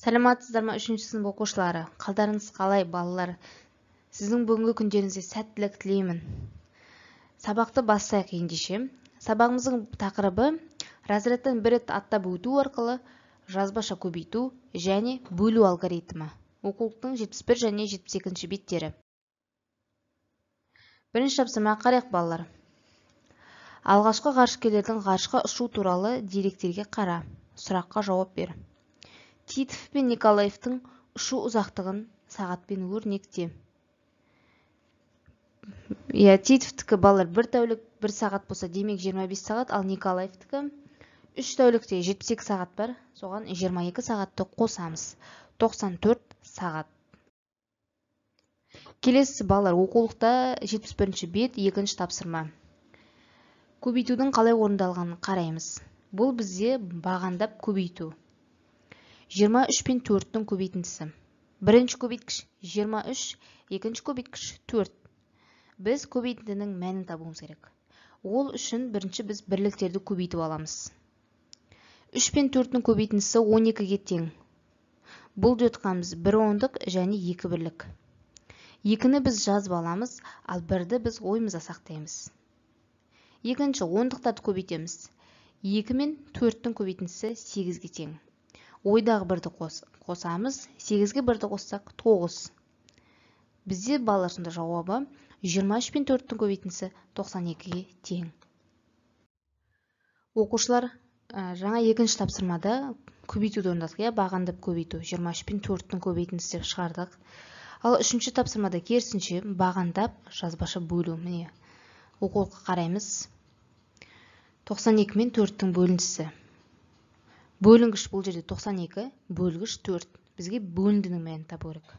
Саламатсыздар ма, 3-ші сынып оқушылары? Қалдарыңыз қалай, балалар? Сіздің бүгінгі күндеріңізге сәттілік тілеймін. Сабақты бастайық ендеше. Сабағымыздың тақырыбы разрядтан бір рет аттап өту арқылы жазбаша көбейту және бөлу алгоритмі. Оқулықтың 71 және 72 беттері. Бірінші тапсырмаға қарайық, балалар. Алғашқы ғарышкерлердің ғарышқа ұшу туралы деректерге қара. Сұраққа жауап бер. Титов пен Николаевтың ұшу ұзақтығын сағатпен өрнекте. Иә, Титовтікі, балалар, бір тәулік 1 сағат болса, демек 25 сағат, ал Николаевтікі 3 тәулікте 72 сағат бар, соған 22 сағатты қосамыз. 94 сағат. Келесі, балалар, оқулықта 71 бет, екінші тапсырма. Көбейтудің қалай орындалғанын қараймыз. Бұл бізде бағандап көбейту. 23 пен 4-тің көбейтіндісі. Бірінші көбейткіш 23, екінші көбейткіш 4. Біз көбейтіндінің мәнін табуымыз керек. Ол үшін бірінші біз бірліктерді көбейтіп аламыз. 3 пен 4-тің көбейтіндісі 12-ге тең. Бұл жатқанымыз 1 ондық және 2 бірлік. 2-ні біз жазып аламыз, ал 1-ді біз ойымызда сақтаймыз. Екінші ондықтарды көбейтеміз. 2 мен 4-тің көбейтіндісі 8-ге тең. Ойдағы 1-ді қосамыз, 8-ге 1-ді қоссақ 9. Бізде, балалар, сонда жауабы 23 пен 4-тің көбейтіндісі 92-ге тең. Оқушылар, жаңа екінші тапсырмада көбейтуді орындадық, иә, бағандап көбейту 23 пен 4-тің көбейтіндісі деп шығардық. Ал үшінші тапсырмада керісінше бағандап жазбаша бөлу. Міне, оқулыққа қараймыз. 92 мен 4-тің бөліндісі. Бөлінгіш бұл жерде 92, бөлгіш 4. Бізге бөліндінің мәнін табу керек.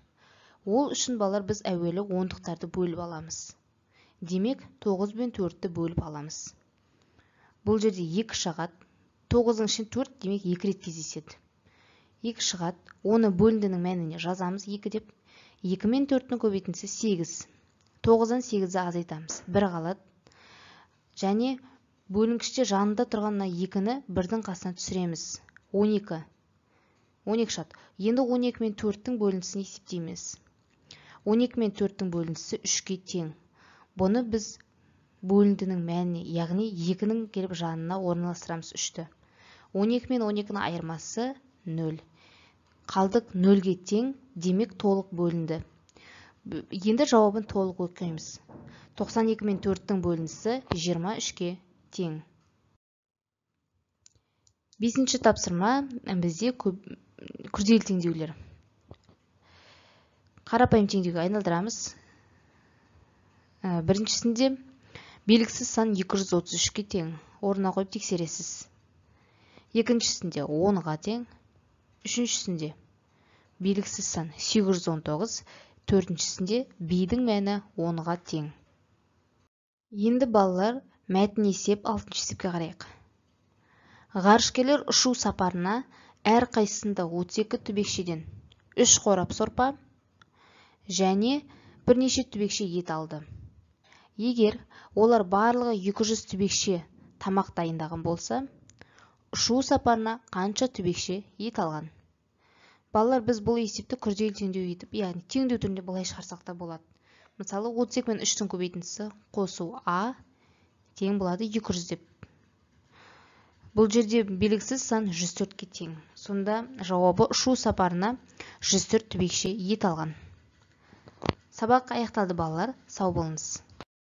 Ол үшін, балалар, біз әуелі ондықтарды бөліп аламыз. Демек, 9 бен 4-ті бөліп аламыз. Бұл жерде 2 шығады. 9-ның ішінен 4, демек 2 рет кездеседі. 2 шығады. Оны бөліндінің мәніне жазамыз 2 деп. 2 мен 4-тің көбейтіндісі 8. 9-дан 8-ді азайтамыз. 1 қалады. Және бөлінгіште жанында тұрған мына 2-ні 1-дің қасына түсіреміз. 12. 12 шығады. Енді 12 мен 4-тің бөліндісін есептейміз. 12 мен 4-тің бөліндісі 3-ке тең. Бұны біз бөліндінің мәніне, яғни 2-нің келіп жанына орналастырамыз 3-ті. 12 мен 12-нің айырмасы 0. Қалдық 0-ге тең, демек толық бөлінді. Енді жауабын толық оқимыз. 92 мен 4-тің бөліндісі 23-ке тең. Бесінші тапсырма бізде күрделі теңдеулер. Қарапайым теңдеуге айналдырамыз. Біріншісінде белгісіз сан 233-ке тең. Орнына қойып тексересіз. Екіншісінде 10-ға тең. Үшіншісінде белгісіз сан 819. Төртіншісінде b-дің мәні 10-ға тең. Енді, балалар, мәтін есеп 6-шы есепке қарайық. Ғарышкерлер ұшу сапарына әр қайсысында 32 түбекшеден 3 қорап сорпа және бірнеше түбекше ет алды. Егер олар барлығы 200 түбекше тамақ дайындаған болса, ұшу сапарына қанша түбекше ет алған? Балалар, біз бұл есепті күрделі теңдеу етіп, яғни теңдеу түрінде былай шығарсақ та болады. Мысалы, 32 мен 3-тің көбейтіндісі қосу А тең болады 200 деп. Бұл жерде белгісіз сан 104-ке тең. Сонда жауабы ұшу сапарына 104 түбекше ет алған. Сабақ аяқталды, балалар. Сау болыңыз.